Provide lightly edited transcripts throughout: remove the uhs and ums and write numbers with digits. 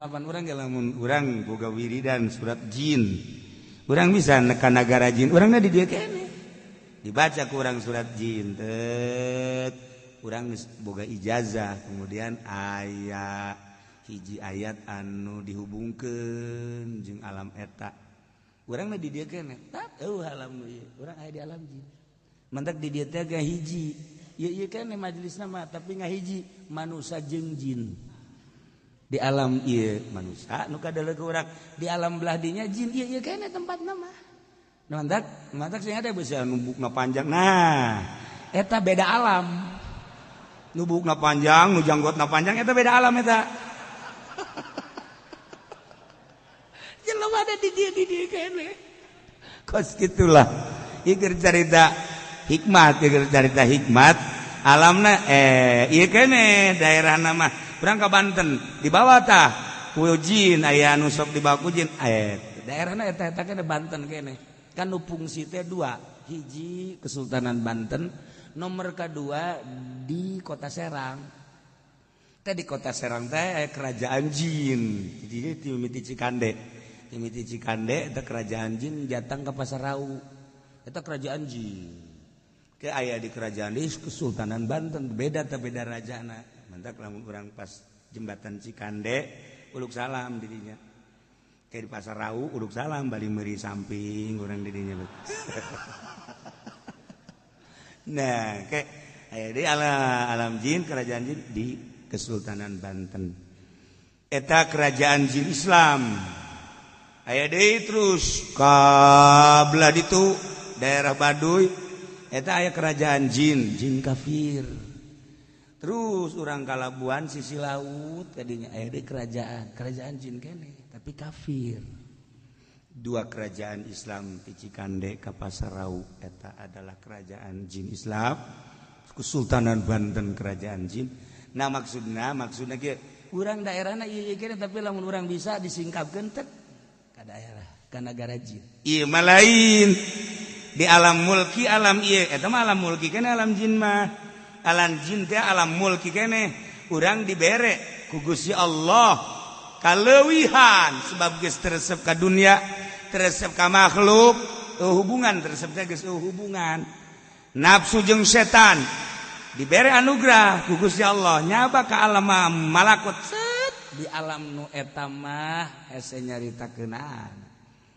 Apan urang ge lamun urang boga wiridan surat jin. Urang bisa nekan nagara jin, urangna di dieu keneh. Dibaca ku urang surat jin, tet. Urang geus boga ijazah, kemudian aya hiji ayat anu dihubungkeun jeung alam eta. Urangna di dieu keneh, tat eueuh alam ieu, urang aya di alam jin. Mantak di dieu teh hiji. Ieu ieu keneh majelisna mah tapi ngahiji manusia jeung jin. Di alam ieu manusia nu kadeuleuk urang, di alam belah dinya jin ieu ieu keneh tempatna mah. Mantak mantak sing ada bisa nu bukna panjang. Nah, eta beda alam. Nu bukna panjang, nu janggotna panjang eta beda alam eta. Jelema ada di dieu keneh. Kos kitulah. Ieu keur carita hikmat, ieu keur carita hikmat alamna ieu keneh daerahna mah. Urang ka Banten dibawa tah ku jin aya anu sok dibawa ku jin daerahna eta eta keneh Banten keneh. Kan nu fungsi teh dua, hiji Kesultanan Banten, nomor kedua di Kota Serang. Teh di Kota Serang teh kerajaan jin. Jadi ti mimiti Cikande. Mimiti Cikande eta kerajaan jin jatang ka Pasar Rau. Eta kerajaan jin. Ke aya di kerajaan di Kesultanan Banten beda teh beda rajana. Mantak lamun urang pas jembatan Cikande uluk salam dirinya. Kayak di Pasar Rau uluk salam bali meuri samping urang dirinya. Nah, kayak aya di alam jin, kerajaan jin di Kesultanan Banten. Eta kerajaan jin Islam. Aya deui terus ka belah ditu daerah Baduy eta aya kerajaan jin, jin kafir. Terus urang kalabuan sisi laut tadinya aya deui kerajaan, kerajaan jin keneh tapi kafir. Dua kerajaan Islam di Cikande ka Pasar Rau eta adalah kerajaan jin Islam, Kesultanan Banten kerajaan jin. Nah maksudna kieu urang daerahna ieu ieu keneh tapi lamun urang bisa disingkapkeun tek ka daerah ka nagara jin. Ieu mah lain di alam mulki alam ieu eta mah alam mulki keneh alam jin mah. Alam jin teh alam mulki keneh urang dibere ku Gusti Allah kaleuwihan sebab geus teresep ka dunia, teresep ka makhluk, hubungan teresep teh geus hubungan nafsu jeung setan dibere anugerah ku Gusti Allah nyaba ka alam malakut set di alam nu eta mah hese nyaritakeunana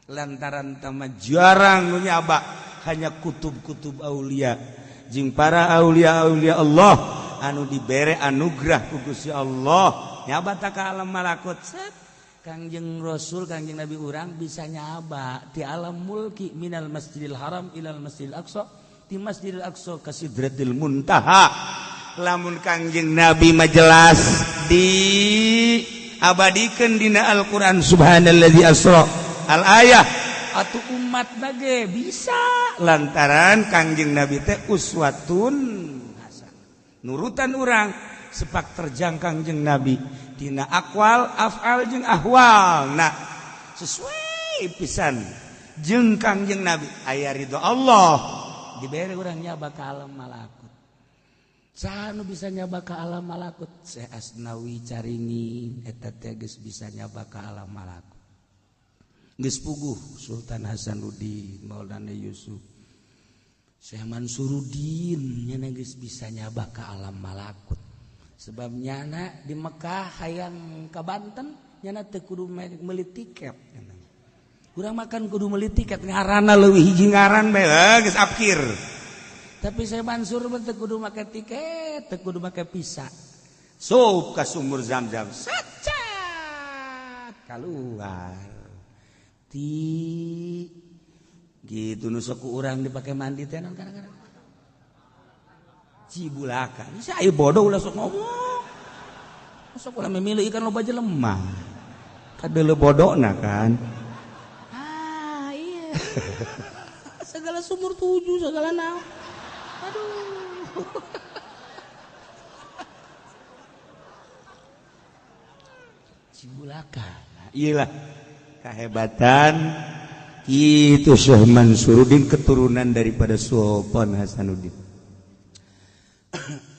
lantaran tama jarang nu nyaba hanya kutub-kutub aulia jeung para aulia-aulia Allah anu dibere anugerah ku Gusti Allah nyaba ta ka alam malakut set. Kangjeng Rasul Kangjeng Nabi urang bisa nyaba di alam mulki minal Masjidil Haram ilal Masjidil Aqsa di Masjidil Aqsa ka Sidratil Muntaha. Lamun Kangjeng Nabi mah jelas di abadikeun dina Al-Qur'an subhanallazi asra al ayah atuh umat ge bisa lantaran Kangjeng Nabi teh uswatun hasanah nurutan urang sepak terjang Kangjeng Nabi dina aqwal afal jeung ahwal. Nah sesuai pisan jeung Kangjeng Nabi aya ridho Allah dibere urang nyaba ka alam malakut. Saha nu bisa nyaba ka alam malakut? Syekh Asnawi Caringin eta teh geus bisa nyaba ka alam malakut. Geus puguh Sultan Hasanuddin Maulana Yusuf Syekh Mansuruddin nyana geus bisa nyaba ka alam malakut. Sebab nyana di Mekah hayang ka Banten nyana teu kudu meuli tiket. Urang makan kudu meuli tiket ngaranna leuwih hiji ngaran bae geus apkir. Tapi Syekh Mansur mah teu kudu make tiket, teu kudu make visa. Sup ka sumur Zam-Zam sacat kaluar. Ti gitu nu sok ku urang dipake mandi teh naon kadang-kadang. Cibulakan. Saya bodoh ulah sok ngomong. Sok ulah memilih ikan loba jelema. Kadeuleu bodona kan. Ah iya. Segala sumur tujuh segala naon. Aduh. Cibulakan. Iyalah kehebatan itu Syekh Mansuruddin keturunan daripada Sultan Hasanuddin.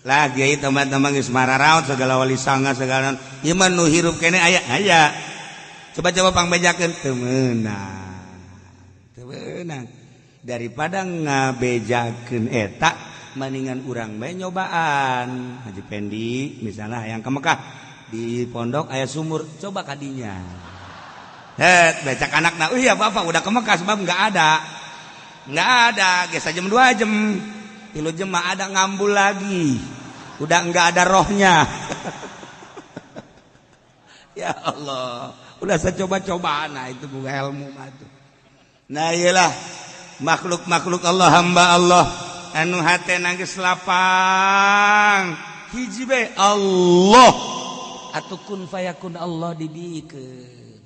Lah kiai teman-teman geus mararaot segala wali sanga segala ieu mah nu hirup keneh aya aya. Coba-coba pangbejakeun teu meunang. Teu meunang. Daripada ngabejakeun eta mendingan urang bae nyobaan. Haji Pendi misalnya hayang ke Mekah di pondok aya sumur, coba kadinya. Het, becak anakna, oh iya bapak udah ke Mekah sebab enggak ada. Enggak ada, geus jam 2 jam. 3 jam mah ada ngambul lagi. Udah enggak ada rohnya. Ya Allah, udah saya coba-coba nah itu bukan ilmu mah tuh. Nah iyalah makhluk-makhluk Allah, hamba Allah anu hatena geus lapang. Hiji bae Allah atuh kun fayakun Allah dibikeun.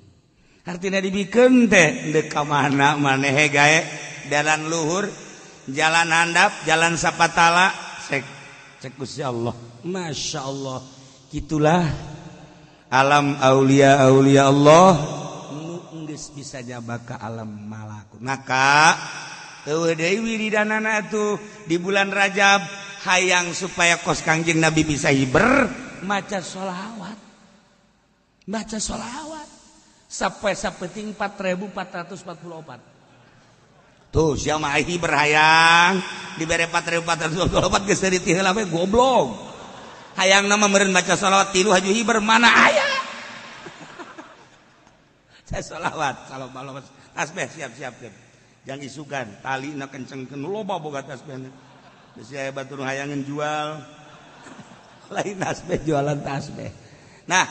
Artina dibikeun teh deuk ka mana maneh gae dalan luhur, jalan handap, jalan sapatala, cek cek Gusti Allah. Masya Allah. Gitulah alam aulia aulia Allah nu geus bisa jaba ka alam malakut. Maka eueuh deui wiridanana atuh di bulan Rajab hayang supaya kos Kangjeng Nabi bisa hiber maca sholawat. Maca sholawat sampai sapeting 4444. Tuh siapa mah hiber hayang dibere 4444 geus dari ti heula we goblok. Hayang nama meureun maca sholawat tilu haju hiber mana aya. Saya sholawat salom-salom tasbih siap-siap siap. Jangan isukan talina kencengkeun loba boga tasbihna. Geus aya batur hayangeun jual. Lain tasbih jualan tasbih. Nah,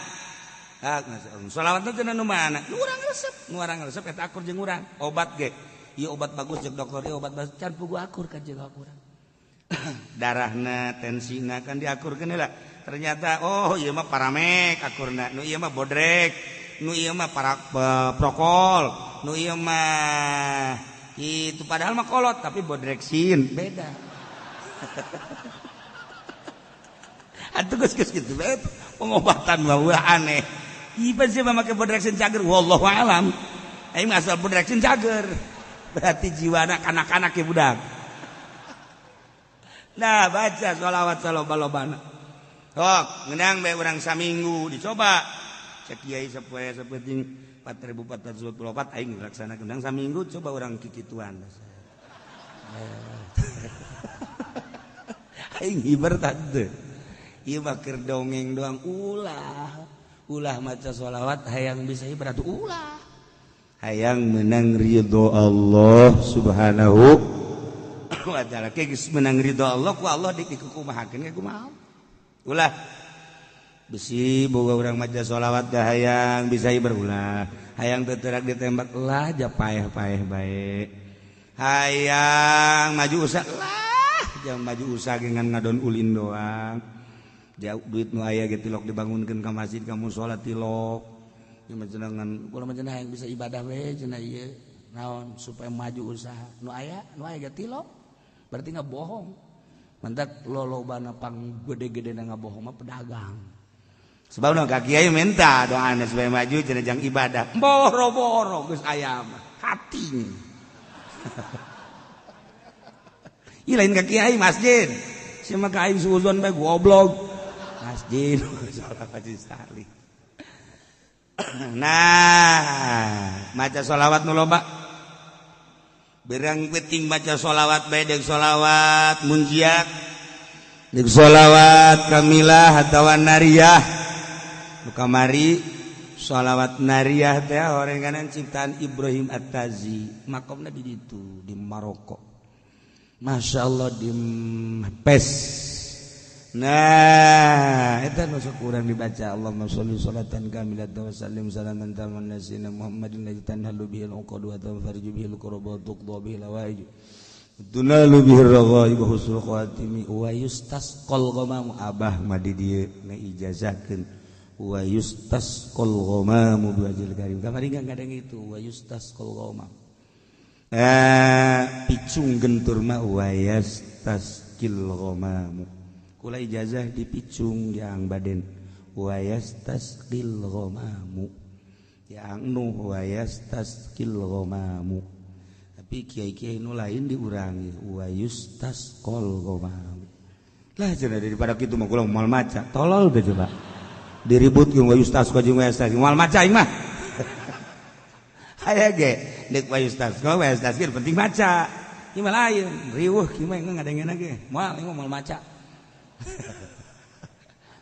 sholawat teh nu mana? Nu urang resep, nu urang resep eta akur jeung urang. Obat ge. Ieu obat bagus jeung dokter, ieu obat bagus can pugu akur ka jeung urang. Darahna, tensina kan diakurkeun heula. Ternyata oh ieu mah paramek akurna, nu ieu mah bodrek, nu ieu mah prokol, nu ieu mah itu padahal mah kolot tapi bodreksin beda. Atuh geus geus kitu bae pengobatan mah ulah aneh. Ieu sih mah make bodreksin cager wallahu alam. Aing asal bodreksin cager. Berarti jiwana kanak-kanak ya budak. Nah baca sholawat saloba-lobana. Sok ngeunang bae urang saminggu dicoba. Cek kiai sapoe sapenting 4444 aing laksanakeun ngeunang saminggu coba urang kikituan. Aing hiber tante. Ieu mah keur dongeng doang ulah. Ulah maca sholawat hayang bisa hiber atuh ulah. Hayang menang ridho Allah Subhanahu wa ta'ala. Geus menang ridho Allah ku Allah dikukumahakeun ge kumaha. Ulah besi boga urang maca sholawat ga hayang bisa hiber ulah. Hayang teu teurak ditembak lah ja paeh-paeh bae. Hayang maju usaha lah jangan maju usaha ge ngan ngadon ulin doang. Jauh duit nu aya ge tilok dibangunkeun ka masjid ka musala tilok. Ieu mah cenah ngan kula mah cenah hayang bisa ibadah we cenah ieu naon supaya maju usaha. Nu aya ge tilok. Berarti nggak bohong. Mantak lolobana pang gede-gede na ngabohong mah pedagang. Sebab nu ka kiai minta doana supaya maju cenah jang ibadah. Boro-boro geus aya mah hati. Ieu lain ka kiai masjid. Sia mah ka aing suuzon bae goblok. Masjid sholawat sekali. Nah, maca sholawat nu loba. Berang penting baca sholawat bae deuk sholawat munjiat, deuk sholawat kamilah atawa nariyah. Nu kamari sholawat nariyah teh horenganan ciptaan Ibrahim At-Tazi, makomna di ditu di Maroko. Masya Allah di Pes. Nah, eta nu sok urang dibaca Allahumma sholli sholatan kamilatan wa sallim salaman taman nasina Muhammadin ladzi tanhalu bihil uqad wa tanfariju bihil kurab wa tuqda bihil hawaij tunalu bihir raghaib wa husnul khatimi wa yustasqal ghamamu. Abah mah di dieu ngaijazahkeun wa yustasqal ghamamu biwajhil karim. Kamari kadang itu wa yustasqal ghamam. Picung gentur mah wa yastasqil ghamamu. Kula ijazah dipicung yang baden wa yastasqil ghamamu. Yang nuh wa yastasqil ghamamu. Tapi kiai-kiai nu lain diurangi wa yustasqal ghamamu. Lah cenah daripada kitu mah kula moal maca. Tolol teh coba. Diribut jeung wayustasqa jeung wayustasqi moal maca aing mah. Aya ge deuk wayustasqa wayustasqi penting maca. Ieu mah lain, riweuh kieu mah ngadengena ge. Moal ieu mah moal maca.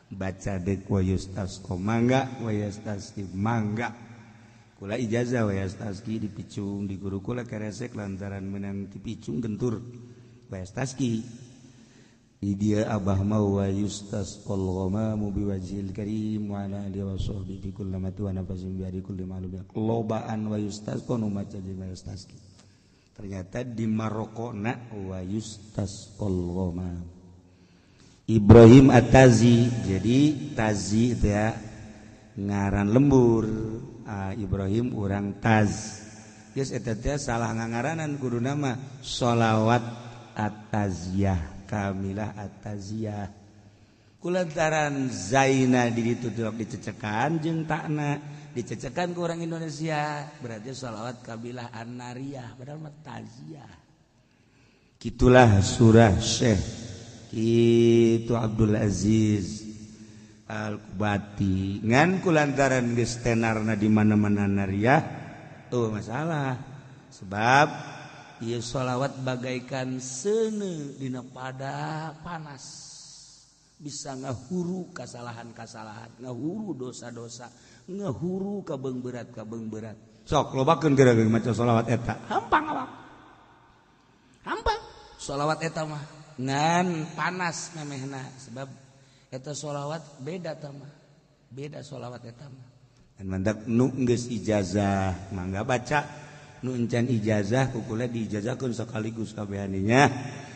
Baca deuk wayustasqa mangga wayustasqi mangga. Kula ijazah wayustasqi dipicung di guru kula keresek lantaran menang dipicung gentur wayustasqi. Di dia abah mau wa yustasqal ghamamu biwajhil karim wa ala alihi wa sahbihi bi kulli ma wa nafasin bi kulli ma'lum. Lobaan wa yustasqa nu maca jeung wayustasqi. Ternyata di Marokona wa yustasqal ghamam. Ibrahim At-Tazi, jadi Tazi teh ngaran lembur. Ibrahim urang Taz. Geus eta teh salah ngangaranan kudu nama sholawat At-Taziyah. Kamilah At-Taziyah. Kulantaran Zaina di ditu dicecekan jeung takna dicecekan ku orang Indonesia berarti sholawat kabilah An-Nariyah padahal mah Taziyah. Kitulah surah Syekh itu Abdul Aziz Al-Kubati ngan kulantaran geus tenarna di mana-mana Nariyah eueuh masalah sebab ieu sholawat bagaikan seuneu dina pada panas bisa ngahuru kasalahan-kasalahan ngahuru dosa-dosa ngahuru kabeung berat sok lobakeun geura maca sholawat eta hampang awak hampang sholawat eta mah ngan panas memehna sebab eta sholawat beda ta mah beda sholawat eta mah dan mandak nu geus ijazah mangga baca nu encan ijazah kukula diijazahkeun sekaligus kabehaninya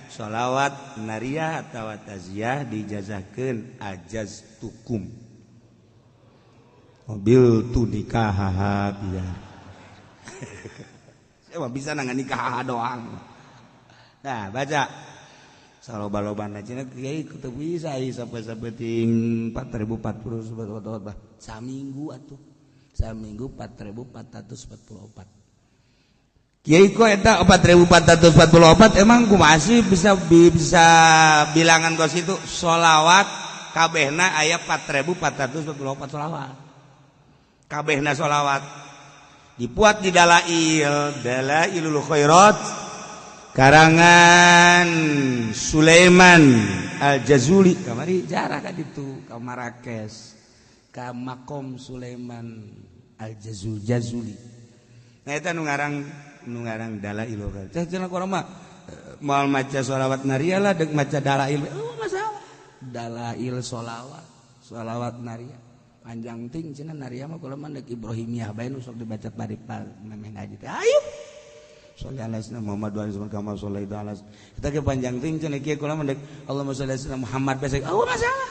sholawat nariyah atawa taziyah diijazahkeun ajaz tukum mobil tu nikah biar saya mah bisa nangan nikah doang. Nah baca saloba-lobana cenah kiai teu bisa sampai sapeting 4044 saminggu atuh saminggu 4444. Kiai kok eta 4444 emang kumaha sih bisa bilangan kos itu sholawat kabehna aya 4444 sholawat kabehna sholawat dibuat di dalail dalailul khairat karangan Sulaiman Al-Jazuli kamari jarah ka ditu ka Marrakesh ka makom Sulaiman Al-Jazuli. Nah eta nu ngarang dalail khairat. Cah cenah urang mah moal maca sholawat nariyah lah deuk maca dalail. Oh masalah. Dalail sholawat, sholawat nariyah. Panjang ting cenah nariyah mah kula mah deuk Ibrahimiyah bae nu sok dibaca bari memeh ngaji teh. Ayo. Sholli ala sayyidina Muhammad wa ala kama shallaita ala. Kita ge panjang ting cenah kieu kula mah deuk Allahumma sholli ala sayyidina Muhammad bae. Oh masalah.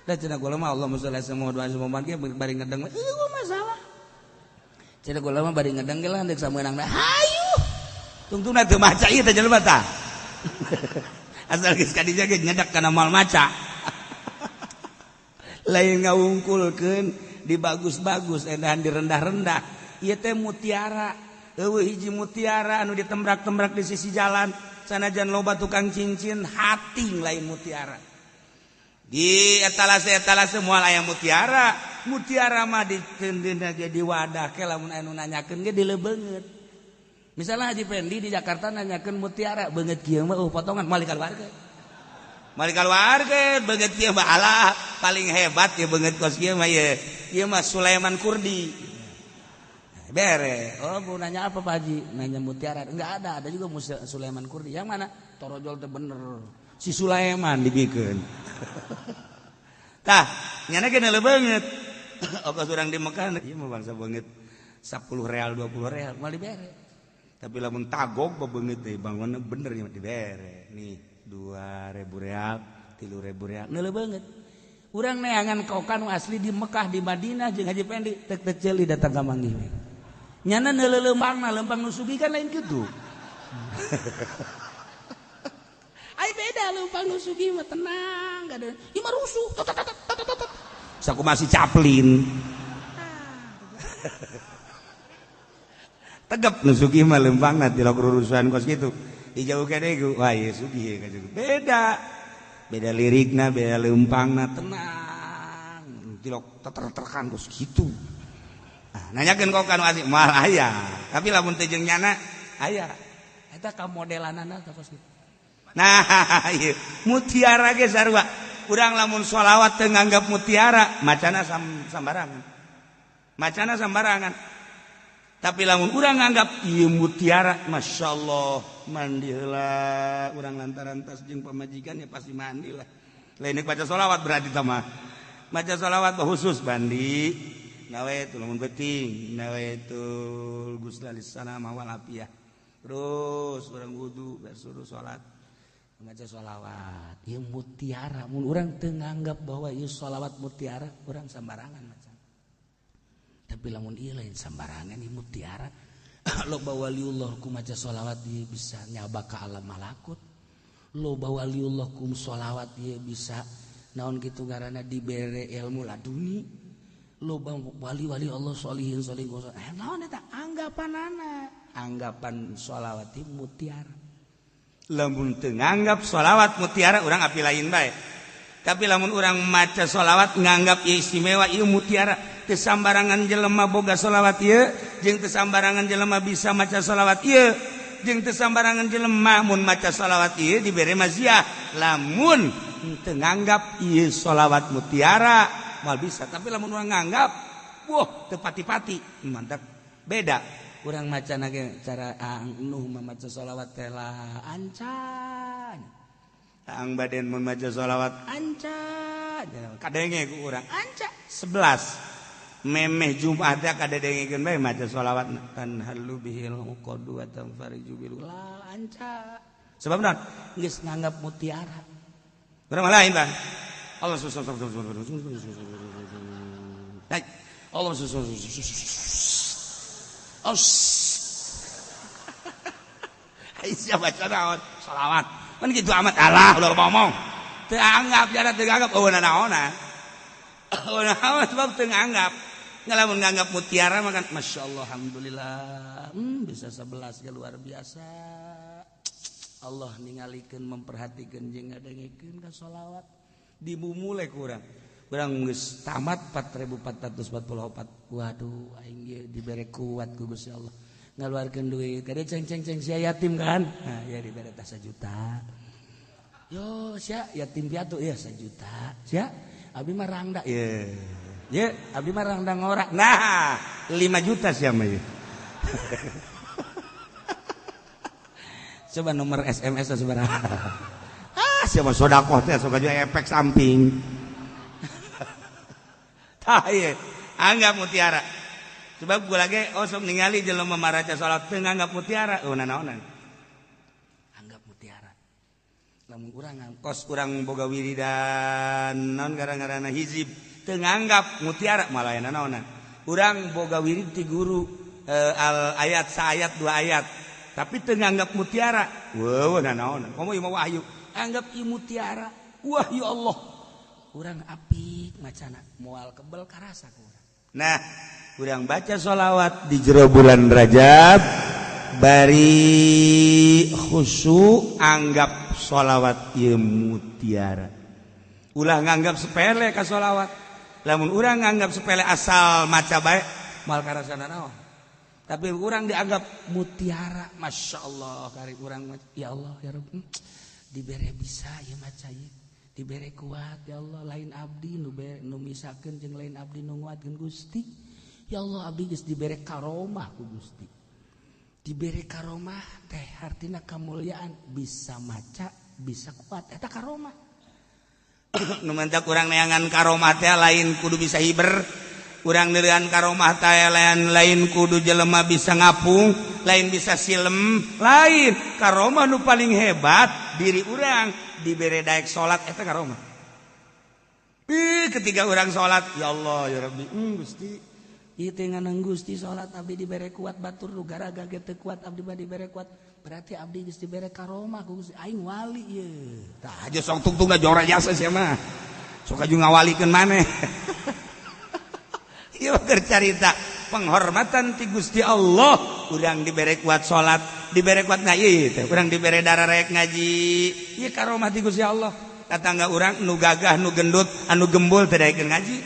Da cenah kula mah Allahumma sholli ala sayyidina Muhammad wa ala Muhammad ge bari ngedeng. Oh masalah. Cenah kula mah bari ngedeng ge lah deuk sameunang da. Hayu. Tungtungna teu maca ieu teh jelema tah. Asal geus ka dinya ge nyedak kana moal maca. Lain ngawungkulkeun di bagus-bagus endahan di rendah-rendah. Ieu teh mutiara. Eueuh hiji mutiara anu ditembrak-tembrak di sisi jalan. Sanajan loba tukang cincin hating lain mutiara. Di etalase-etalase moal aya mutiara. Mutiara mah dikeundeuna ge di wadah ke lamun anu nanyakeun ge dileubeungeut. Misalnya Haji Pendi di Jakarta nanyakeun mutiara beungeut kieu mah potongan moal dikaluarkeun. Moal dikaluarkeun beungeut kieu mah alah paling hebat ya beungeut kos kieu mah ye. Ieu mah Sulaiman Kurdi. Bere. Oh, mau nanya apa Pak Haji? Nanya mutiara. Enggak ada, ada juga Sulaiman Kurdi. Yang mana? Torojol teh bener. Si Sulaiman dibikeun. Tah, nyana ge neuleuh beungeut. Okos urang di Mekah ieu mah bangsa beungeut 10 real 20 real moal dibere. Tapi lamun tagog beungeut teh bangunna bener nya dibere. Nih 2000 real, 3000 real neuleuh beungeut. Urang neangan kokan asli di Mekah di Madinah jeung Haji Pendi tek tek ceuli datang ka manggih. Nyana neuleuh leumpangna leumpang nu sugih kan lain kitu. Ai beda leumpang nu sugih mah tenang gak ada. Ieu mah rusuh. Tot tot tot tot. Saku masih Chaplin. Tegep nu sugih mah leumpangna tilok rurusuhan kos kitu. Dijauh kene ku wah ieu sugih ka beda. Beda lirikna, beda leumpangna, tenang. Tilok teter-terkan kos kitu. Nah, nanyakeun kok kanu asli moal aya. Tapi lamun teu jeung nyana aya. Eta ka modelanana teh kos kitu. Nah, ieu mutiara ge sarua. Urang lamun sholawat teu nganggap mutiara, macana sambarangan. Macana sambarangan. Tapi lamun urang nganggap ieu mutiara, Masya Allah, mandi heula urang lantaran tas jeung pamajikan ya pasti mandi lah. Lain baca sholawat berarti tah mah. Maca sholawat khusus mandi. Nawaitu lamun beuting, nawaitul ghusla lissalama wal afiyah. Terus urang wudu beres salat. Maca sholawat ieu mutiara. Mun urang teu nganggap bahwa ieu sholawat mutiara, urang sambarangan maca. Tapi lamun ieu lain sambarangan ieu mutiara. Loba waliullah ku maca sholawat ieu bisa nyaba ka alam malakut. Loba waliullah ku sholawat ieu bisa naon kitu ngaranna dibere ilmu laduni. Loba wali-wali Allah sholihin sholihin. Naon eta anggapanana? Anggapan sholawat ieu mutiara. Lamun teu nganggap sholawat mutiara urang api lain bae. Tapi lamun urang maca sholawat nganggap ieu istimewa ieu mutiara, teu sambarangan jelema boga sholawat ieu, jeung teu sambarangan jelema bisa maca sholawat ieu, jeung teu sambarangan jelema mun maca sholawat ieu dibere maziah. Lamun teu nganggap ieu sholawat mutiara moal bisa. Tapi lamun urang nganggap, wah teu pati-pati, mantap beda. Urang maca nage cara Ang Nuh memaca sholawat teh lah ancan. Ang Baden mun maca sholawat anca, kadenge ku urang anca 11 memeh Jumat teh kadengekeun bae maca sholawat tanhalu bihil uqadu wa tanfariju bil la anca. Sebab naon? Geus nganggap mutiara. Urang mah lain, Bang. Allah Allah Aisyah baca naon? Sholawat. Kan gitu amat alah ulah ngomong. Teu anggap jara teu anggap eueuh naonan. Eueuh naon sebab teu nganggap. Ngalamun nganggap mutiara mah kan masyaallah alhamdulillah. Bisa 11 ge luar biasa. Allah ningalikeun memperhatikeun jeung ngadengekeun ka sholawat. Dimumule ku urang. Urang geus tamat 4444. Waduh aing ge dibere kuat ku Gusti Allah. Ngaluarkeun duit kade ceng-ceng-ceng sia yatim kan. Nah, ya dibere tah 1 juta. Yo sia yatim piatu ya 1 juta. Sia abdi mah rangda ye. Ye abdi mah rangda ngorak. Nah, 5 juta sia mah ye. Coba nomor SMS sabaraha. Ah, sia mah sedekah teh sok aja efek samping. Tah ye, anggap mutiara. Sebab gue lagi osok ningali jelema maraca salat teu nganggap mutiara, eueuh nanaonan. Anggap mutiara. Lamun urang kos urang boga wiridan naon gara-garana hizib teu nganggap mutiara malah nanaonan. Urang boga wirid ti guru al ayat saayat dua ayat, tapi teu nganggap mutiara. Weuh nanaonan. Komo ieu mah wahyu. Anggap ieu mutiara. Wah ya Allah. Urang apik macana moal kebel karasa ku urang. Nah, urang baca sholawat di jero bulan Rajab bari khusyuk anggap sholawat ieu mutiara. Ulah nganggap sepele ka sholawat. Lamun urang nganggap sepele asal maca bae moal karasana naon. Tapi urang dianggap mutiara, Masya Allah kari urang ya Allah ya Rabb dibere bisa ieu maca ieu. Dibere kuat ya Allah lain abdi nu nu misakeun jeung lain abdi nu nguatkeun Gusti. Ya Allah abdi geus dibere karomah ku Gusti. Dibere karomah teh artina kamuliaan bisa maca bisa kuat eta karomah. Nu mantap urang neangan karomah teh lain kudu bisa hiber. Urang neangan karomah teh lain kudu jelema bisa ngapung, lain bisa silem, lain karomah nu paling hebat diri urang dibere daek salat eta karomah. Ketika urang salat ya Allah ya Rabbi, Gusti ieu teh nganang Gusti salat abdi dibere kuat batur nu garaga ge teu kuat abdi mah dibere kuat berarti abdi geus dibere karomah ku Gusti aing wali ieu. Tah aja sok tungtungna jora jasa sia mah. Sok aju ngawalikeun maneh. Ieu keur carita penghormatan ti Gusti Allah, urang dibere kuat salat, dibere kuat ngaji teh, urang dibere dararek ngaji, ieu karomah ti Gusti Allah. Tetangga urang nu gagah, nu gendut, anu gembul teu daekeun ngaji.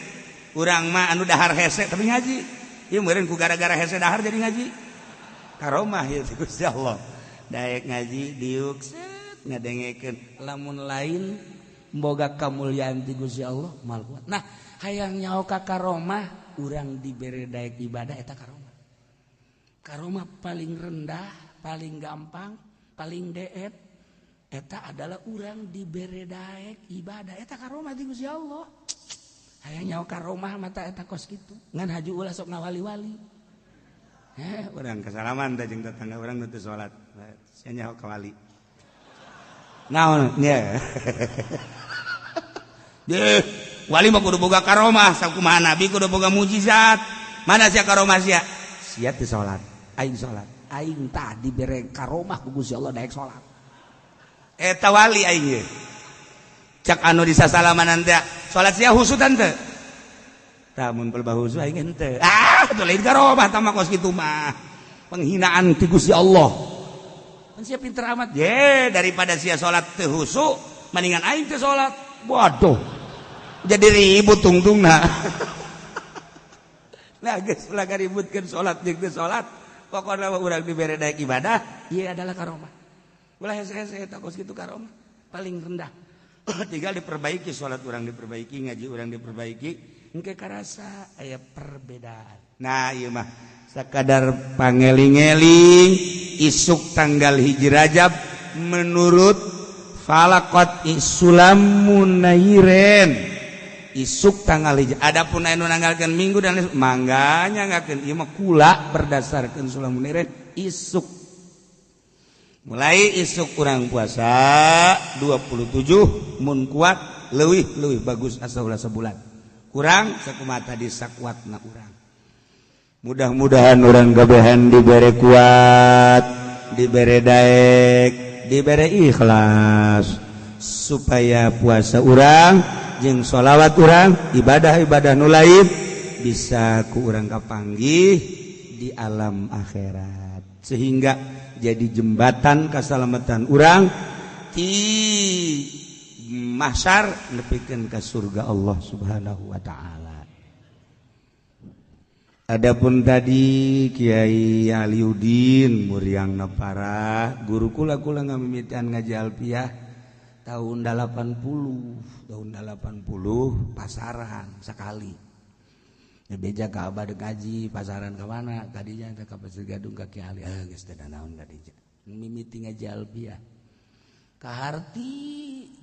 Urang mah anu dahar hese tapi ngaji. Ieu meureun ku gara-gara hese dahar jadi ngaji. Karomah ieu teh Gusti Allah. Daek ngaji diuk set ngadengekeun. Lamun lain boga kamulyaan ti Gusti Allah mal kuat. Nah, hayang nyaho ka karomah urang dibere daek ibadah eta karomah. Karomah paling rendah, paling gampang, paling deet eta adalah urang dibere daek ibadah eta karomah ti Gusti Allah. Hayang nyaho karomah mata eta kos kitu. Ngan haju ulah sok ngawali-wali. Urang kasalaman teh jeung tetangga urang nu teu salat. Sia nyaho ka wali. Naon nya? Deh, wali mah kudu boga karomah, sakumaha nabi kudu boga mukjizat. Mana sia karomah sia? Sia teu salat, aing salat. Aing tah dibere karomah ku Gusti Allah daek salat. Eta wali aing ye. Cak anu disasalamanan teh, salat sia husutan teu? Tah mun pelbah husu aing henteu. Ah, teu lain karomah tah mah kos kitu mah. Penghinaan ti Gusti Allah. Kan sia pinter amat. Ye, daripada sia salat teu husu, mendingan aing teu salat. Waduh. Jadi ribut tungtungna. Nah, geus ulah ributkeun salat jeung teu salat. Pokona mah urang dibere daek ibadah, ieu adalah karomah. Ulah hese-hese eta kos kitu karomah paling rendah. Tinggal diperbaiki salat urang diperbaiki, ngaji urang diperbaiki, engke karasa aya perbedaan. Nah, ieu mah sakadar pangeling-eling isuk tanggal 1 Rajab menurut falaqat isulam munairen. Isuk tanggal 1. Adapun anu nanggalkeun Minggu dan mangga nyanggakeun ieu mah kula berdasarkeun sulam munairen isuk. Mulai isuk kurang puasa 27 mun kuat leuwih-leuwih bagus asa ulah sebulan. Kurang sakumaha tadi sakuatna urang. Mudah-mudahan urang gabehan dibere kuat, dibere daek, dibere ikhlas supaya puasa urang jeung sholawat urang, ibadah-ibadah nu lain bisa ku urang kapanggih di alam akhirat sehingga jadi jembatan keselamatan urang di mahsyar nepikeun ka surga Allah Subhanahu wa taala. Adapun tadi Kiai Aliudin muriangna parah, guru kula kula ngamimitian ngaji alfiah tahun 80, tahun 80 pasaran sekali. Beja ka abah dek ngaji pasaran ka mana kadinya teh ka Pasir Gadung ka Ki Ali geus teu naon kadinya mimiti ngaji alfiah kaharti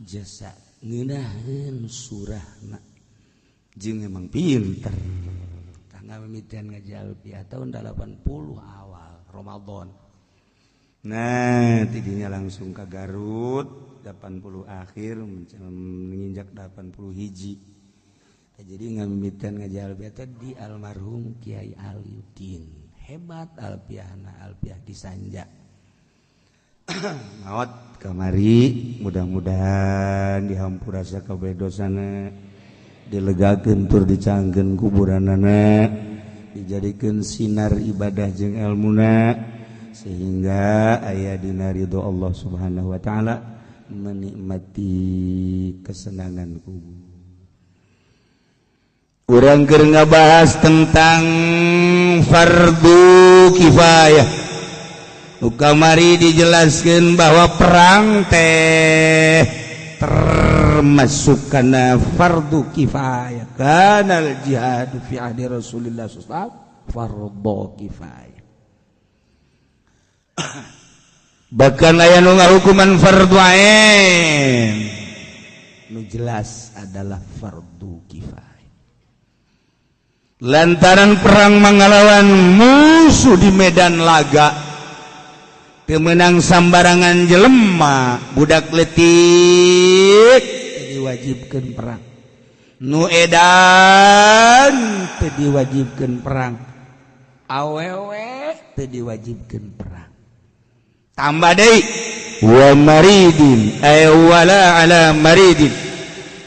jasa ngeunaheun surahna jeung emang pinter tah ngamimitian ngaji alfiah tahun 80 awal Ramadan. Nah tidinya langsung ka Garut 80 akhir menginjak 80 hiji. Jadi ngamimitian ngaji alfiah teh di almarhum Kiai Aliudin. Hebat alfiahna, alfiah disanja. Maot kamari mudah-mudahan dihampura sakabeh dosana, dilegakeun tur dicangkeun kuburanana, dijadikeun sinar ibadah jeung elmuna sehingga aya dina ridho Allah Subhanahu wa taala menikmati kesenangan kubur. Urang keur ngabahas tentang fardu kifayah. Kamari dijelaskan bahwa perang teh termasuk kana fardu kifayah. Kanal jihad fi ahdi Rasulillah sallallahu alaihi wasallam fardu kifayah. Bahkan aya nu ngahukuman fardu ain. Nu jelas adalah fardu kifayah. Lantaran perang mangalawan musuh di medan laga temenang sambarangan jelema budak letik diwajibkan perang, nu edan teu diwajibkan perang, awewe teu diwajibkan perang. Tambah deui wa maridin ay wala ala maridin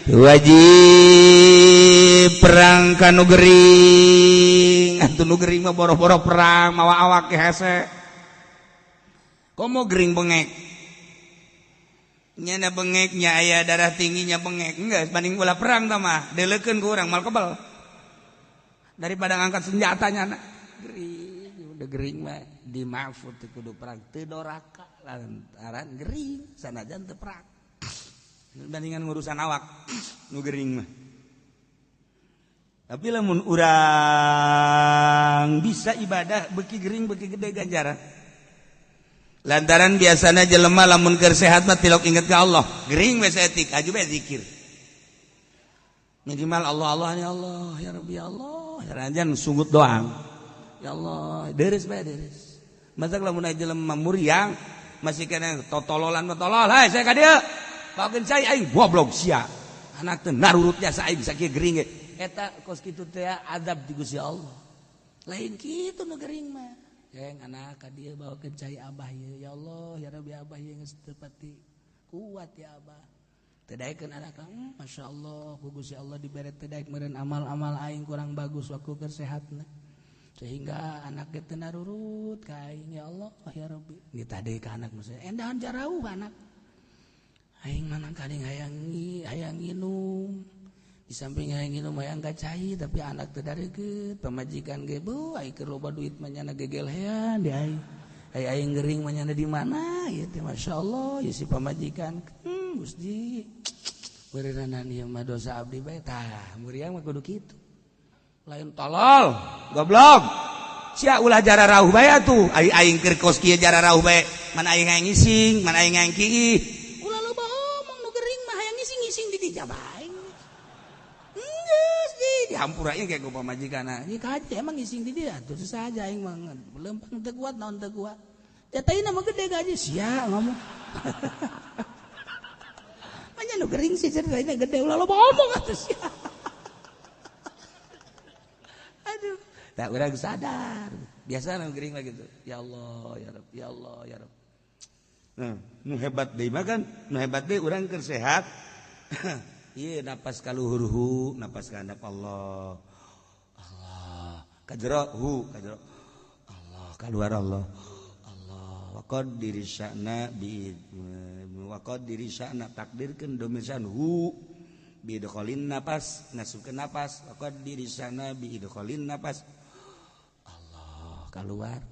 wajib perang ka nu gering. Atuh nu gering mah boro-boro perang mawa awak hese. Komo gering bengek. Nyana bengeknya aya darah tingginya bengek enggak banding ulah perang tah mah deleukeun ku urang mal kebal daripada ngangkat senjatanya anak gering udah gering mah di mahfud teu kudu perang teu doraka lantaran gering sanajan teu perang bandingan ngurusan awak nu gering mah. Tapi lamun urang bisa ibadah beki gering beki gede ganjaran. Lantaran biasanya jelema lamun keur sehat mah tilok inget ka Allah. Gering we saeutik aju we zikir. Minimal Allah Allah ya Allah ya Rabbi ya Allah. Ranjan sunggut doang. Ya Allah, deres bae deres. Matak lamun aya jelema muriang masih kena totololan totolol, hai saya ka dieu. Bawakeun cai aing goblok sia. Anak teh narurut jasa aing sakieu gering ge. Eta kos kitu teh azab di Gusti Allah. Lain kitu nu gering mah. Yang anak ka dieu bawakeun cai abah ieu ya Allah ya Rabbi abah ieu geus teu pati kuat ya abah. Teu daekeun anak masyaallah ku Gusti Allah dibere teu daek meureun amal-amal aing kurang bagus waktu keur sehatna. Sehingga anak ge teu narurut ka aing ya Allah ya Rabbi. Nitah deui ka anak maksudnya endahan jarauh anak. Aing mana kadang hayang hayang nginum. Di samping hayang nginum hayang ka cai tapi anak teu darekeut, pamajikan ge beuh aing keur loba duit mah nyana gegelhean di aing. Ai aing gering mah nyana di mana ieu teh masyaallah ieu si pamajikan. Gusti. Beureunan ieu mah dosa abdi bae tah, muriang mah kudu kitu. Lain tolol, goblok. Sia ulah jara rauh bae atuh. Ai aing keur kos kieu jara rauh bae, mana aing hayang ngising, mana aing hayang kiih. Ulah loba omong nu gering mah hayang ngising-ngising di dieu bae. Geus di dihampura ieu kayak ku pamajikanna. Ieu kaje emang ngising di dieu atuh susah aja aing mah lempang teu kuat naon teu kuat. Jataina mah gede gaji sia ngomong. Manya nu gering sih ceritanya gede ulah loba omong atuh sia. Aduh, tak urang sadar. Biasa nu gering mah gitu. Ya Allah, ya Rabb, ya Allah, ya Rabb. Nah, nu hebat deui mah kan, nu hebat deui urang keur sehat. Ieu napas ka luhur hu, napas ka handap Allah. Allah, ka jero hu, ka jero Allah, kaluar Allah. Allah, wa qaddiri sya'na bi wa qaddiri sya'na takdirkeun domisan hu bi idkhalin napas, ngasupkeun napas, wa qaddiri sya'na bi idkhalin napas. Allah, kaluar.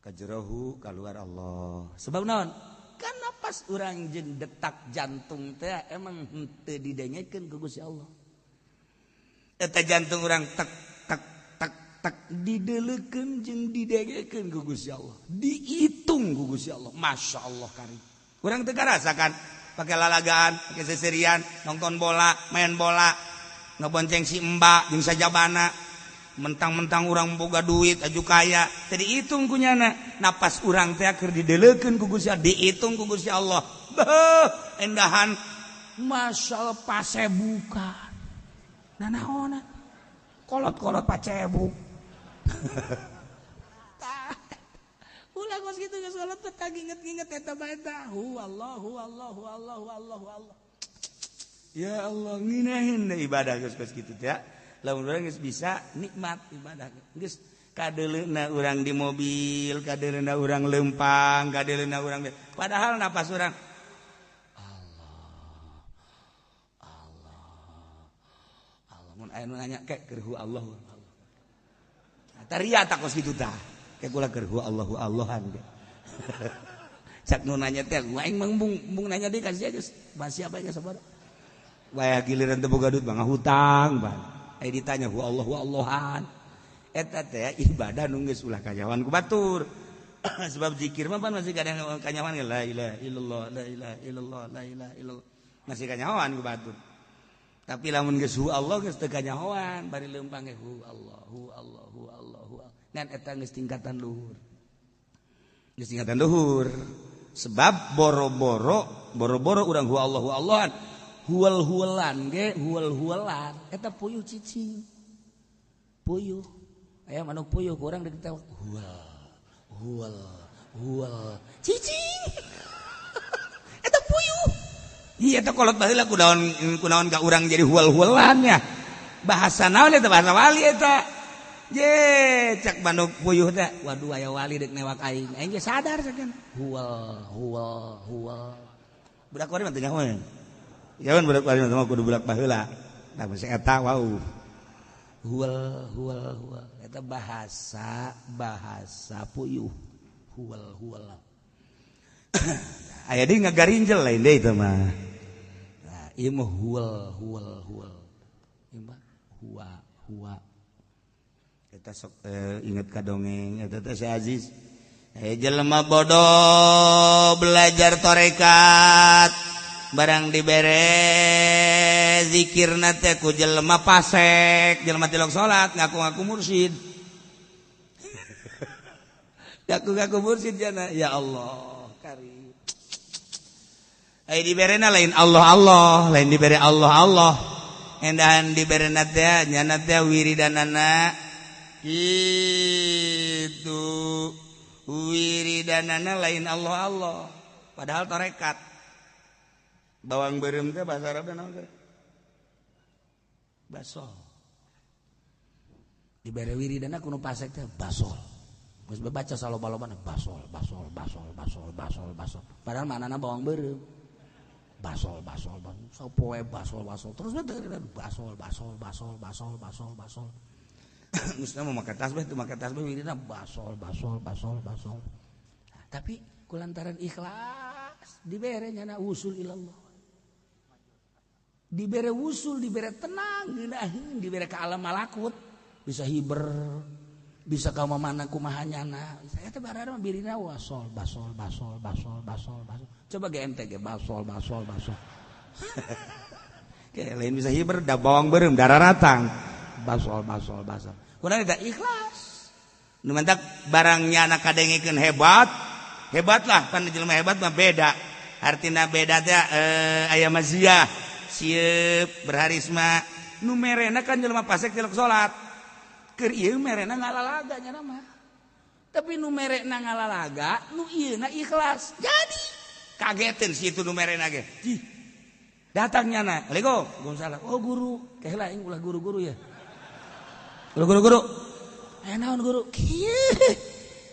Ka jero hu, kaluar Allah. Sebab naon? Kan napas urang jeung detak jantung teh emang henteu didengekeun ku Gusti Allah. Eta jantung urang tek tek tek tek dideleukeun jeung didengekeun ku Gusti Allah. Dihitung ku Gusti Allah. Masya Allah karim. Urang teu karasakan pakai lalagaan, pakai seserian, nonton bola, main bola, ngebonceng si mbak jeung sajabana. Mentang-mentang urang boga duit aju kaya, teu dihitung ku nyana. Napas urang teh keur dideleukeun ku Gusti Allah, dihitung ku Gusti Allah. Beuh, endahan masyaallah pasebukan. Nanaonan? Kolot-kolot pacebuk. Ulah kos kitu geus kolot teh inget-inget eta bae tah. Hu Allahu Allahu Allahu Allahu Allah. Ya Allah nginahin ibadah geus kos kitu teh. Lamun urang geus bisa nikmat ibadah geus kadeuleuna urang di mobil, kadeuleuna urang lempang, kadeuleuna urang padahal napas urang Allah Allah Allah mun aya nu nanya kek keur hu Allah Allah. Taria tak kos kitu tah. Kek kula keur hu Allahu Allahan ge. Cak nu nanya teh aing mah embung nanya deui ka sia geus basi apa geus sabar. Waya giliran teu boga duit mah ngahutang bang. Ai ditanya hu Allahu Allahan. Eta teh ibadah nu geus ulah kanyawan ku batur. Sebab zikir mah pan masih kadang kanyawan la ilaha illallah la ilaha illallah la ilaha illallah. Masih kanyawan ku batur. Tapi lamun geus hu Allah geus teu kanyawan bari leumpang ge hu Allah hu Allah hu Allah hu Allah. Dan eta geus tingkatan luhur. Geus tingkatan luhur. Sebab boro-boro boro-boro urang hu Allah hu Allahan. Huwal-huwalan ge huwal-huwalan eta puyuh cicing. Puyuh. Aya manuk puyuh kurang diketawa huwal huwal huwal cicing. Eta puyuh. Iya eta kolot baheula kunaon kunaon ka urang jadi huwal-huwalan ya. Bahasa naon eta bahasa wali eta. Je cak manuk puyuh teh, waduh aya wali dek newak aing. Aing ge sadar sakeun. Huwal huwal huwal. Budak wali mah teu nyaho. Ya budak wali mah kudu budak baheula. Tah bisi eta wau. Huwal huwal huwal. Eta bahasa bahasa puyuh. Huwal huwal. Aya deui ngagarinjel lain deui teh mah. Nah, ieu mah huwal huwal huwal. Ieu mah huwa huwa. Eta sok inget ka dongeng eta teh si Aziz. Jelema bodoh belajar torekat barang dibere zikirna teh ku jelema pasek, jelema tilok salat ngaku-ngaku mursyid. Ngaku-ngaku mursyid jana, ya Allah karim. Ai diberena lain Allah Allah, lain dibere Allah Allah. Endahan diberena teh nyana teh wiridanana itu wiridanana lain Allah Allah, padahal tarekat. Bawang beureum teh bahasa Arabna naon teh? Basol. Dibere wiridana kudu pasek teh basol. Geus baca saloba-lobana basol basol basol basol basol basol. Padahal manana bawang beureum. Basol basol basol sapoe basol basol terus teh basol basol basol basol basol basol. Geus mah make tasbih teu make tasbih wiridna basol basol basol basol. Nah, tapi kulantaran ikhlas dibere nyana usul ilallah. Dibere usul, dibere tenang, ngeunaheun, dibere ka alam malakut, bisa hiber, bisa ka mana kumaha nyana. Saya teh barang mah birina wasol basol basol basol basol basol. Coba GMT ge basol basol basol. Kayak lain bisa hiber da bawang beureum dararatang. Basol basol basol. Kunaon eta ikhlas. Nu mantak barangnya anak kadengikeun hebat, hebatlah pan jelema hebat mah beda. Artina beda teh aya maziah, sieup berharisma. Nu merena kan jelema pasek tilok salat. Keur ieu merena ngalalaga nya mah. Tapi nu merena ngalalaga, nu ieu na ikhlas. Jadi kageteun si itu nu merena ge. Jih. Datang nyana. Assalamualaikum. Waalaikumsalam. Oh guru, keheula aing ulah guru-guru ya. Guru-guru. Naon guru? Kieu.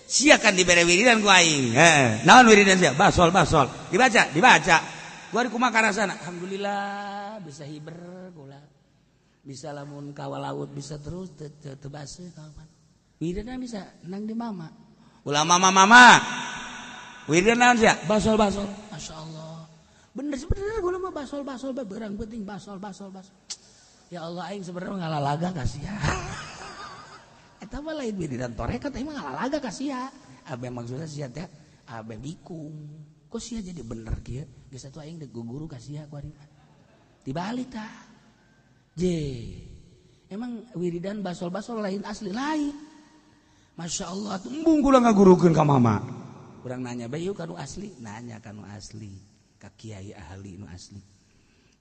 Sia kan dibere wiridan ku aing. Heeh. Naon wiridan sia? Basol basol. Dibaca, dibaca. Gua di kumaha karasana? Alhamdulillah bisa hiber kula. Bisa lamun kawa laut bisa terus teu baseuh kapan. Wiridan bisa nang di mama. Ulah mama mama. Wiridan naon sia? Basol basol. Masyaallah. Bener sebenarnya gua mah basol basol bae berang penting basol basol basol. Ya Allah aing sebenarnya ngalalaga ka sia. Eta mah lain wiridan torekat emang ngalalaga ka sia. Abe maksudna sia teh abe bikung. Kok sia jadi bener kieu? Geus atuh aing deuk guru ka sia ku ari. Dibalik tah. Je. Emang wiridan basol-basol lain asli lain. Masya Allah atuh embung kula ngagurukeun ka mama. Urang nanya bae yeuh ka nu asli, nanya ka nu asli, ka kiai ahli nu asli.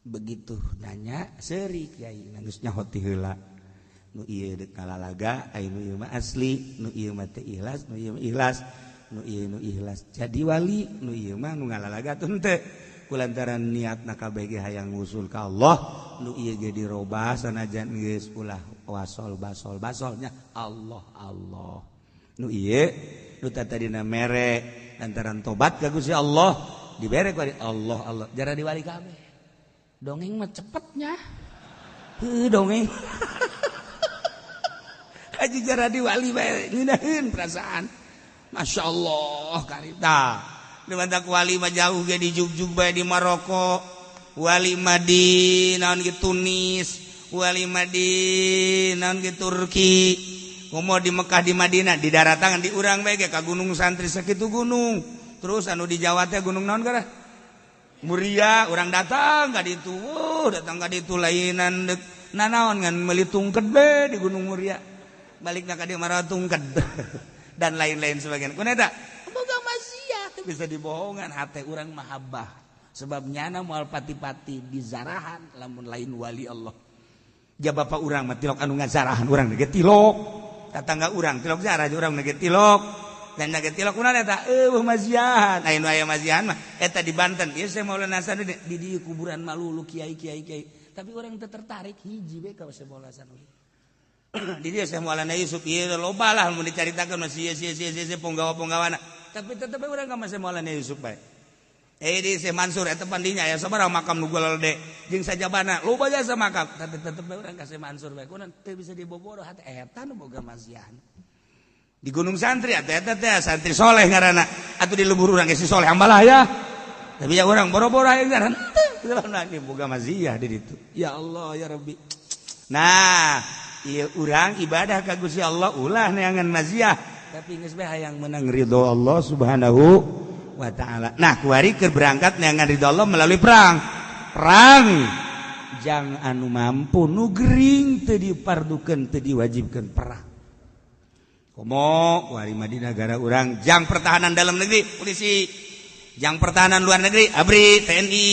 Begitu nanya seuri kiai geus nyaho ti heula. Nu ieu deuk ngalalaga, ai nu ieu mah asli, nu ieu mah teu ikhlas, nu ieu mah ikhlas, nu ieu nu ikhlas. Jadi wali, nu ieu mah nu ngalalaga atuh henteu. Kulantaran niatna kabeh ge hayang ngusul ka Allah, nu ieu ge dirobah sanajan geus ulah wasol basol basolnya Allah Allah. Nu ieu nu tadina mere lantaran tobat ka Gusti Allah dibere ku Allah Allah. Jara diwali kabeh. Dongeng mah cepetnya. Heuh dongeng. Haji jara diwali bae ngeunaheun perasaan. Masya Allah karita. Di mantak wali mah jauh ge di Jugjug bae di Maroko. Wali mah di naon ge Tunis, wali mah di naon ge Turki. Komo di Mekah di Madinah di daratangan di urang bae ge ka gunung santri sakitu gunung. Terus anu di Jawa teh gunung naon gara? Muria urang datang ka ditu, datang ka ditu lainan deuk nanaon ngan meuli tungked be di Gunung Muria. Balikna ka dieu mah tungked. Dan lain-lain sebagainya. Kun eta boga maziah teu bisa dibohongan hate urang mahabbah. Sebab nyana moal pati-pati dizarahan lamun lain wali Allah. Ja bapa urang mah tilok anu ngazarahan urang ge tilok. Tatangga urang tilok zarah urang ge tilok. Dan ge tilok kunaon eta eueuh maziahan. Aya nu aya maziahan mah eta di Banten. Ieu saya Maulana Hasanuddin di dieu kuburan malulu kiai-kiai kiai. Tapi urang teu tertarik hiji we ka Maulana Hasanuddin. Di dia Syekh Maulana Yusuf ieu loba lah mun dicaritakeun masih ieu ieu ieu punggawa-punggawana. Tapi tetep urang ka Syekh Maulana Yusuf bae. Di Syekh Mansur eta pandinya aya sabaraha makam nu gede jeung sajabana loba jasa makam, tapi tetep urang ka Syekh Mansur bae. Kunaon teu bisa diboboro hate eta nu boga maziah. Di Gunung Santri atuh eta teh santri soleh ngaranna. Atuh di lembur urang ge si soleh ambalah ya. Tapi ya urang boro-boro aya ngaranna teu boga maziah di ditu. Ya Allah ya Rabbi. Nah, ieu urang ibadah ka Gusti Allah ulah neangan maziah, tapi geus bae hayang menang ridho Allah Subhanahu wa ta'ala. Nah, kuari keur berangkat neangan ridho Allah melalui perang. Perang jang anu mampu nu gering teu dipardukeun teu diwajibkeun perang. Komo kuari mah di negara urang jang pertahanan dalam negeri polisi, jang pertahanan luar negeri ABRI, TNI,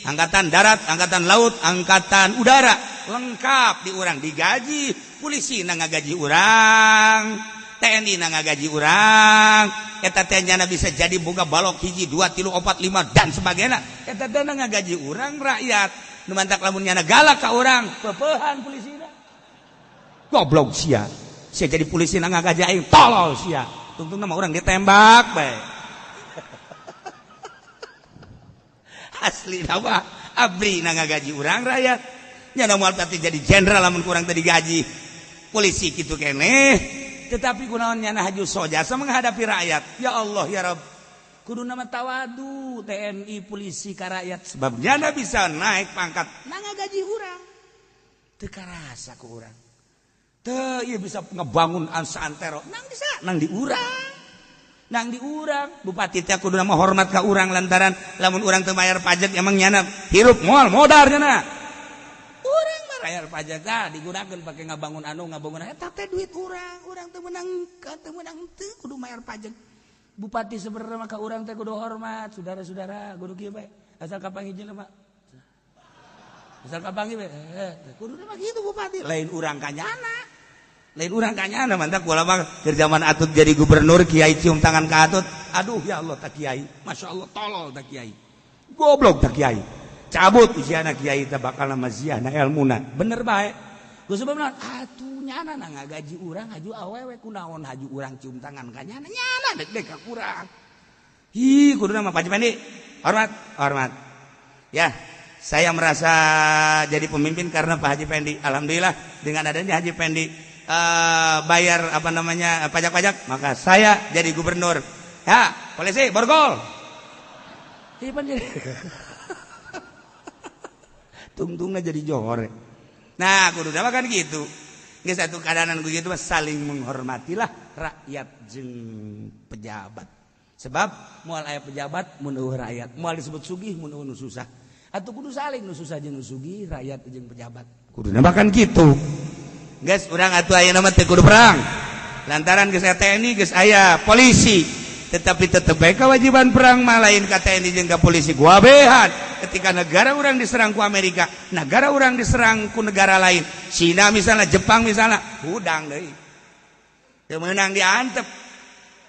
angkatan darat, angkatan laut, angkatan udara, lengkap di urang digaji, polisi na ngagaji urang, TNI na ngagaji urang, eta teh nyana bisa jadi boga balok hiji, 2, 3, 4, 5 dan sebagainya. Eta teh na ngagaji urang rakyat. Nu mantak lamun nyana galak ka urang, peupehan polisina. Goblok sia. Sia jadi polisi na ngagaji aing, tolol sia. Tungtungna mah urang ditembak bae. Asli nama ABRI na ngagaji urang rakyat. Nyana moal pati jadi jenderal lamun kurang tadi gaji. Polisi kitu keneh. Tetapi kunaon nyana haju sojasa menghadapi rakyat. Ya Allah ya Rabb. Kudu nama tawadu TNI polisi ka rakyat sebab nyana bisa naik pangkat na ngagaji urang. Teu karasa ku urang. Teu ieu bisa ngebangun santero nang bisa nang di urang. Nang di urang bupati teh kudu nama hormat ka urang lantaran lamun urang teu bayar pajak emang nyana hirup moal modar nyana. Urang mah bayar pajak tah digunakeun pake ngabangun anu ngabangun eta teh duit urang, urang teu meunang teu kudu bayar pajak. Bupati sebenarnya mah ka urang teh kudu hormat, saudara-saudara kudu kieu bae. Asal kapanggih jelema. Asal kapanggih bae kudu mah kitu bupati, lain urang ka nyana. Lain urang kanyana mantak kula mah keur zaman Atut jadi gubernur kiai cium tangan ka Atut. Aduh ya Allah tak kiai. Masya Allah tolol tak kiai. Goblok tak kiai. Cabut usiana kiai teh bakal maziah na elmuna. Bener bae. Ku sebabna atuh nyana na ngagaji urang haju awewe kunaon haju urang cium tangan ka nyana nyana dek-dek ka kurang. Hi kuduna mah Pak Pendi. Hormat, hormat. Ya, saya merasa jadi pemimpin karena Pak Haji Pendi. Alhamdulillah dengan adanya Haji Pendi bayar apa namanya pajak-pajak, maka saya jadi gubernur. Ya, polisi borgol. Tungtungnya jadi johor. Nah, kudu kan gitu. Geus satu keadaan begitu saling menghormatilah rakyat jeung pejabat. Sebab moal aya pejabat mun eueuh rakyat, moal disebut sugih mun eueuh nu susah. Atuh kudu saling nu susah jeung nu sugih, rakyat jeung pejabat. Kuduna kan gitu. Geus urang atuh ayeuna mah teu kudu perang. Lantaran geus aya TNI, geus aya polisi. Tetapi tetep bae kewajiban perang mah lain ka TNI jeung ka polisi. Guabehan ketika negara urang diserang ku Amerika, negara urang diserang ku negara lain, Cina misalnya, Jepang misalnya, hudang deui. Teu meunang diantep.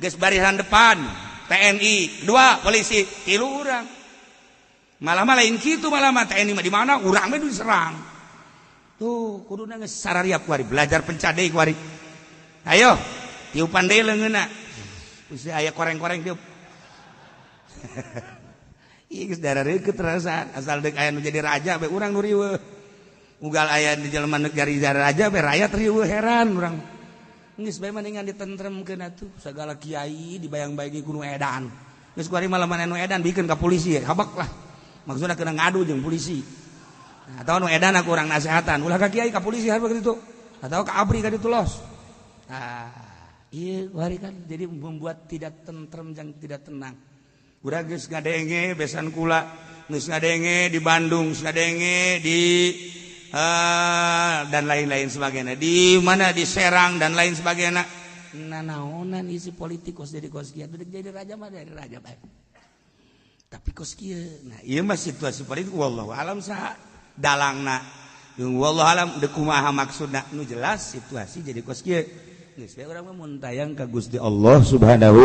Geus barisan depan TNI, dua polisi, tilu urang. Malah mah lain kitu, malah mah TNI mah di mana urang mah diserang. Tuh kuduna geus sarariap kuari belajar pencade kuari. Ayo, tiupan deui leungeunna. Geus aya koreng-koreng tiup. Ieu geus darareukeut rasa asal deuk aya nu jadi raja bae urang nu riweuh. Ugal aya di jelema nu jadi raja bae rakyat riweuh heran urang. Geus bae mendingan ditentremkeun atuh sagala kiai dibayang-bayangi ku nu edan. Geus kuari mah lamun anu edan bikeun ka polisi habak lah. Maksudna kena ngadu jeung polisi. Nah, atau nu edan aku urang nasehatan, ulah ka kiai ka polisi harus begitu. Atau ka ABRI ka ditu los. Ah, ieu kuari kan jadi membuat tidak tentrem jeung tidak tenang. Urang geus ngadenge besan kula, geus ngadenge di Bandung, geus ngadenge di dan lain-lain sebagainya. Di mana di Serang dan lain sebagainya. Nanaonan isi politik kos jadi kos kieu, jadi raja mah dari raja bae. Tapi kos kieu. Nah, ieu mah situasi politik wallahu alam saha dalangna. Jeung wallahu alam deuk kumaha maksudna nu jelas situasi jadi kos kieu. Geus bae urang mah mun tayang ka Gusti Allah Subhanahu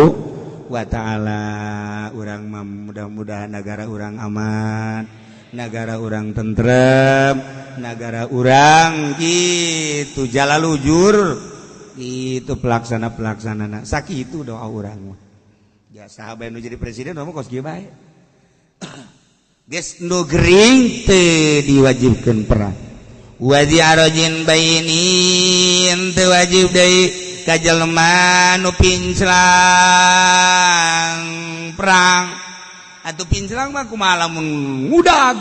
wa ta'ala. Urang mah mudah-mudahan negara urang aman, negara urang tentrem, Nagara urang gitu jalalujur itu pelaksana-pelaksana sakitu doa urang mah. Ya sahabat nu jadi presiden mah kos kieu bae. Geus nu gering teu diwajibkeun perang. Wazi arojin bainin teu wajib deui ka jelema nu pinclang perang. Atuh pinclang mah kumaha lamun ngudag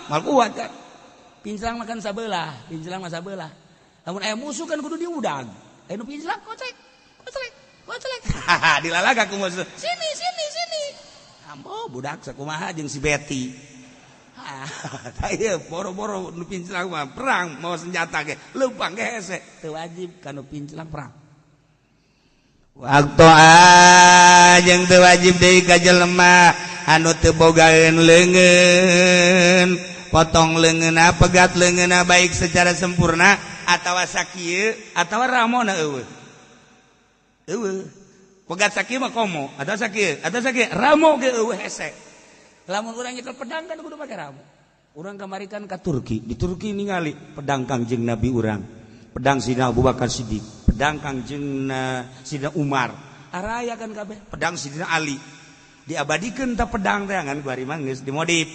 mal kuat kan. Pinclang mah kan sabelah, pinclang mah sabelah. Lamun aya musuh kan kudu diudag. Aya nu pinclang kocek, kocek, kocek. Haha, dilalaga ku musuh. Sini, sini, sini. Ambo budak sakumaha jeung si Betty. Ah, ieu boro-boro nu pinclang mah perang mau senjata ge leumpang ge hese. Teu wajib ka nu pinclang perang. Waktu jeung teu wajib deui ka jelema anu teu bogaeun leungeun, potong leungeunna, pegat leungeunna baik secara sempurna atawa sakieu atawa ramona eueuh. Eueuh. Pegat sakieu mah komo atawa sakieu, atawa sakieu ramo ge eueuh hese. Lamun urang nyekel pedang kan kudu pake ramo. Urang kamari kan ka Turki, di Turki ningali pedang Kangjeng Nabi urang, pedang Sidina Abu Bakar Siddiq, pedang Kangjeng Sidina Umar, araya kan kabeh, pedang Sidina Ali. Diabadikeun ta pedang teh ngan ku ari mah geus dimodif.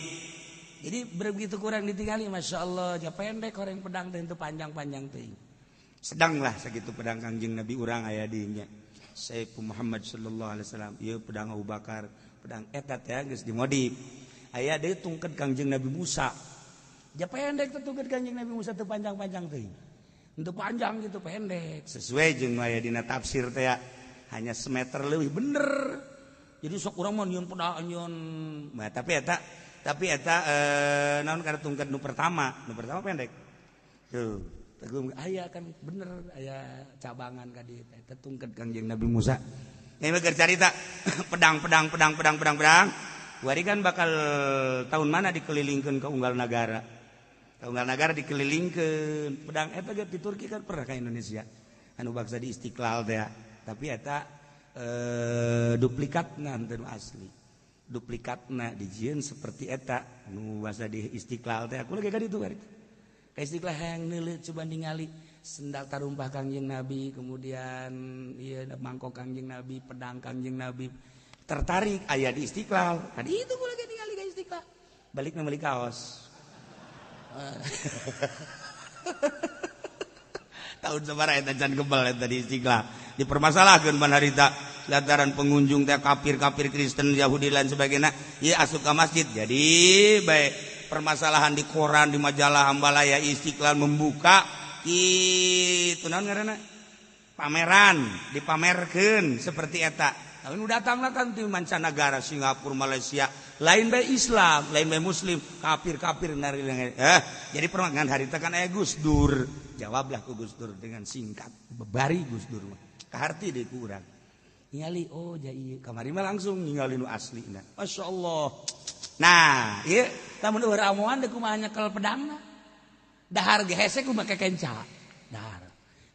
Jadi begitu kurang ditinggali Masya Allah, ja pendek orang pedang teh itu panjang-panjang teh. Sedanglah sakitu pedang Kangjeng Nabi urang aya di nya. Sayyid Muhammad sallallahu alaihi wasallam, ieu pedang Abu Bakar, pedang eta teh geus dimodif. Aya deui tungket Kangjeng Nabi Musa. Ja pendek teh tungket Kangjeng Nabi Musa teu panjang-panjang teh. Untuk panjang gitu pendek. Sesuai jeung aya dina tafsir teh hanya semeter leuwih bener. Jadi sok urang mah nyieun pedang nyieun. Nah, tapi eta naon kana tungket nu pertama pendek. Tuh, tegung aya kan bener aya cabangan ka dieu teh eta tungket Kangjeng Nabi Musa. Ini mah keur carita pedang pedang pedang pedang pedang pedang. Wari kan bakal tahun mana dikelilingkeun ke unggal nagara. Ke unggal nagara dikelilingkeun. Pedang eta ge di Turki kan pernah ka Indonesia. Anu bangsa di Istiqlal teh. Tapi eta duplikatna henteu nu asli. Duplikatna dijieun seperti eta nu bangsa di Istiqlal teh. Aku lagi ka ditu bari. Ka Istiqlal hayang neuleuh coba ningali sendal tarumpah Kangjeng Nabi, kemudian ieu mangkok Kangjeng Nabi, pedang Kangjeng Nabi. Tertarik aya di Istiqlal. Tadi itu gua lagi ningali ka Istiqlal. Balik meuli kaos. Tahun sabaraha eta can kebal eta di Istiqlal. Dipermasalahkeun ban harita lantaran pengunjung teh kafir-kafir Kristen, Yahudi lain sebagainya, ieu asup ka masjid. Jadi baik permasalahan di koran, di majalah Hambalaya Istiqlal membuka itu naon ngaranna? Pameran, dipamerkeun seperti eta. Lalu datanglah kan di mancanegara Singapura, Malaysia, lain bae Islam, lain bae Muslim, kafir-kafir nari. Jadi permangan harita kan aya Gus Dur. Jawablah ku Gus Dur dengan singkat. Bebari Gus Dur mah. Kaharti deui ku urang. Ningali oh ja ieu kamari mah langsung ningali nu aslina. Masyaallah. Nah, ieu lamun eueuh ramuan deui kumaha nyekel pedangna. Dahar ge hese ku make kenca. Dahar.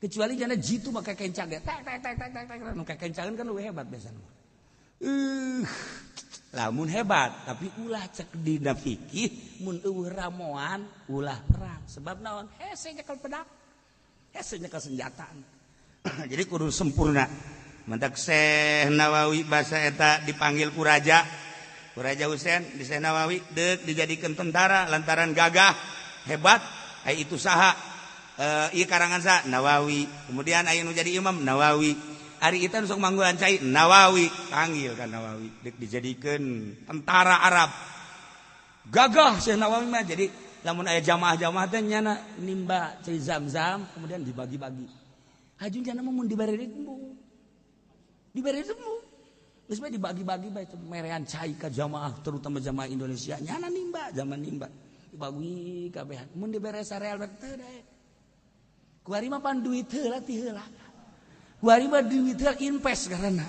Kecuali jana jitu make kenca ge tek tek tek tek tek tek nu kekencangan kan leuwih hebat biasana. Lamun hebat tapi ulah cek dina fikih mun eueuh ramoan ulah perang sebab naon hese nyekel pedang. Hese nyekel senjata. Jadi kudu sempurna. Mantak Syekh Nawawi basa eta dipanggil ku raja. Ku Raja Husein di Syekh Nawawi deuk dijadikeun tentara lantaran gagah hebat ai itu saha ieu karangan sa Nawawi. Kemudian aya nu jadi imam Nawawi. Ari eta nu sok manggulan cai Nawawi, panggil kan Nawawi deuk dijadikeun tentara Arab. Gagah Syekh Nawawi mah jadi lamun aya jamaah-jamaah teh nyana nimba cai Zam-zam kemudian dibagi-bagi. Hajun jana mah mun dibere embung. Dibere embung. Geus bae dibagi-bagi bae merean cai ka jamaah terutama jamaah Indonesia nyana nimba zaman nimba. Dibagi kabehan. Mun dibere sareal teu daek. Kuari mah pan duit heula ti heula. Kuari mah duit heula invest karena.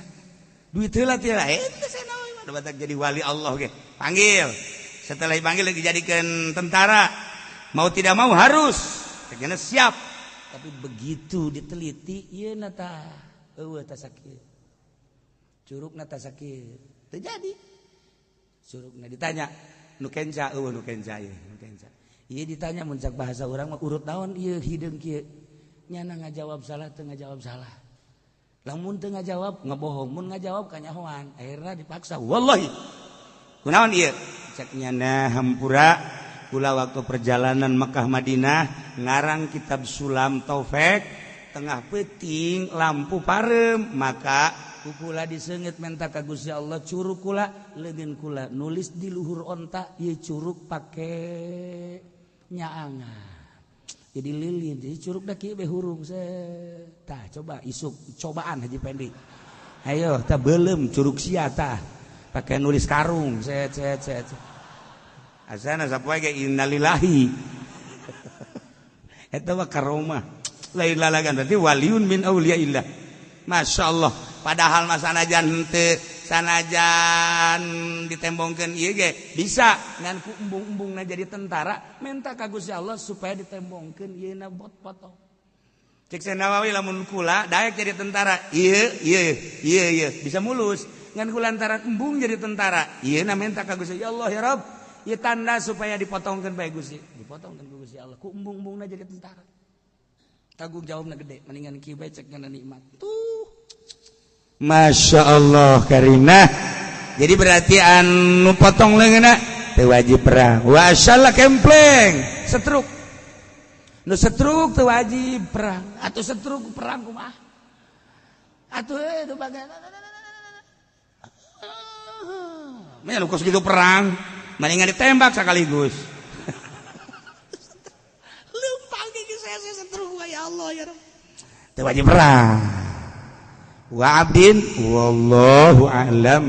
Duit heula ti heula. Teu Syekh Nawawi mah batak jadi wali Allah ge. Panggil. Setelah dipanggil dijadikan tentara. Mau tidak mau harus. Karena siap. Tapi begitu diteliti ieu na tah eueuh tah sakieu. Curugna tah sakieu. Teu jadi. Curugna ditanya nu kenca eueuh nu kenca ieu, nu kenca. Ieu ditanya mun cak bahasa urang mah urut naon ieu hideung kieu. Nyana ngajawab salah teu ngajawab salah. Lamun teu ngajawab ngebohong, mun ngajawab kanyahoan. Akhirna dipaksa. Wallahi. Kunaon ieu? Cek nyana hampura kula waktu perjalanan Mekah Madinah ngarang kitab Sulam Taufik tengah peting lampu parem maka kula disengit menta ka Gusti Allah curug kula leungeun kula nulis di luhur onta ieu curug pake nyaangan. Jadi lilin jadi curug da kieu be hurung tah coba isuk cobaan Haji Pendi ayo tah beuleum curug sia tah pake nulis karung set set set asana sapoe ge innalillahi eta mah karomah lain lalagan berarti waliun min auliyaillah. Masya Allah padahal mah sanajan henteu sanajan ditembongkeun ieu ge bisa ngan ku embung-embungna jadi tentara minta ka Gusti Allah supaya ditembongkeun ieu na bot potong. Cek Nawawi lamun kula daek jadi tentara ieu ieu ieu ieu bisa mulus ngan ku lantaran embung jadi tentara ieu na minta ka Gusti ya Allah ya Rabb ieu tanda supaya dipotongkeun bae Gusti dipotongkeun ku Gusti Allah ku embung-embungna jadi tentara. Tanggung jawabna gede mendingan kieu bae cek ngana nikmat tuh. Masya Allah karimah. Jadi berarti anu potong leungeunna teu wajib perang. Wa asyalla kempleng setruk. Nu setruk teu wajib perang. Atuh setruk perang kumaha? Atuh itu bagian. Mah nu kos kitu perang, mendingan ditembak sekaligus. Leumpang ge saya setruk ya Allah ya Rabb. Teu wajib perang. Wa abdin wallahu a'lam.